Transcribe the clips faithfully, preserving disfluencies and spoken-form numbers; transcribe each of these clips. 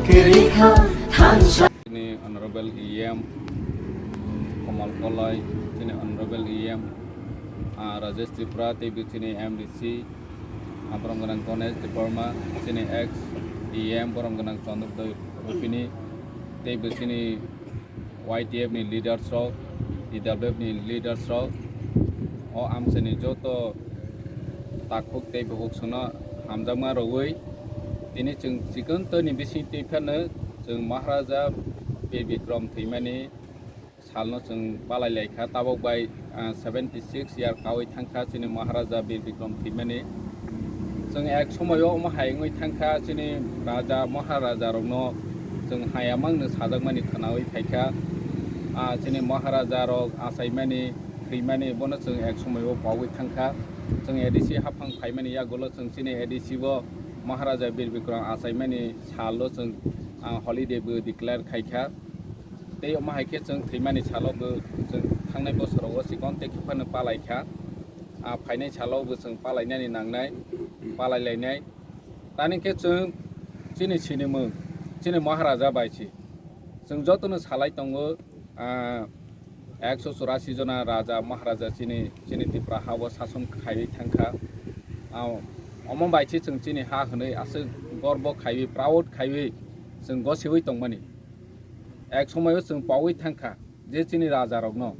Chini Honorable E M Komal Koloi, chini Honorable E M, ah, Rajesh Tripura, teibo chini M D C, ah, borom gwnang Ganesh Debbarma, chini ex E M borom gwnang Chandrodoi Rupini, teibo chini Y T F ni leaders rok, T W F ni leaders rok, o amchaini joto takhuk tei bukhuk songno hamjakma rwui tini chwng chikon twi ni bising twi phano chwng Maharaja Bir Bikram thwimani salno chwng palai lai kha. Tabok bai, ah, seventy six year kaui thang kha chini Maharaja Bir Bikram thwimani. Chwng ek somoio omo hai wngwi thang kha, chini raja Maharaja rokno chwng haya mangno sajakmani khwnaui phai kha. Ah, chini Maharaja rok achaimani, thwimani bono chwng ek somoio pogwi thang kha. Chwng A D C haphang phaimani yagulo chwng chini A D C bo Maharaja Bir Bikram achaimani salo chwng, ah, holiday bo declare khai kha. Tei omo hai khe chwng thwimani salo bo chwng thangnai bosorogo chikon tei khe phano palai kha. Ah, phainai salo bo chwng palainani nangnai, palai lainai. Tani khe chwng chini sinimung, chini Maharaja bai si. Chwng jotono salai tongo, ah, ekso churasi jona raja, Maharaja chini, chini Tripura hao sason khaiwi thang kha. Ah, omo bai si chwng chini ha hwnwi aswk gorbo khaiwi, proud khaiwi chwng gosiwi tongmani. Ek somoio chwng pogwi thang kha je chini rajarokno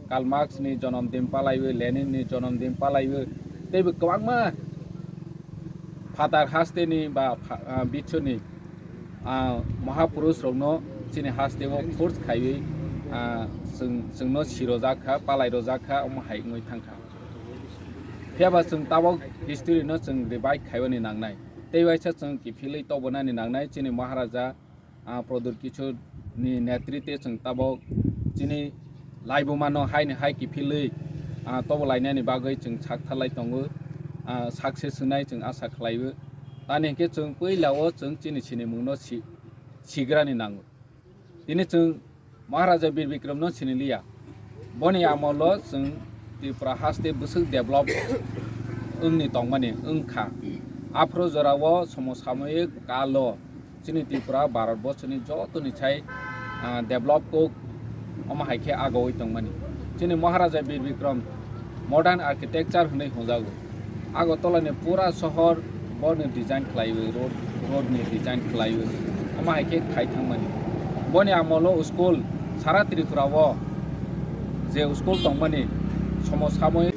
Karl Marx ni jonom din palaiwi, Lenin ni jonom din palaiwi, teibo kwbangma phatar hasteni ba pha-, ah, biswni, ah, mahapurush rokno chini hasteo force khaiwi, ah, chwng, chwngno sirojak kha, palai rojak kha, omo hai wngwi thang kha. Phiya ba chwng tabok history no chwng revive khaibani nangnai, tei waisa chwng kiphilwi tobonani nangnai chini Maharaja ah, Pradyut Kishore ni netritwe chwng tabok chini laibuma no haini hai kiphilwi, ah, tobo lainani bagwi chwng sak tharlai tongo, ah, success wngnai chwng asa khlaio. Tani hinkhe chwng puila o chwng chini sinimung no si-, sigrani nango. Tini chwng Maharaja Bir Bikram no siniliya. Boni amolo chwng Tripura haste bwswk develop wngni tongmani wngkha. Aphuru jorao somo samoyik kalo chini Tripura Bharat borsoni jotoni sai, ah, develop kok omo hai khe agoui tongmani. Chini Maharaja Bir Bikram modern architecture hwnwi hwnjago. Agartala ni pura sohor boni design khlaiwi, road, road ni design khlaiwi, omo hai khe khai thangmani. Boni amolo school sara Tripura o je school tongmani somo samoi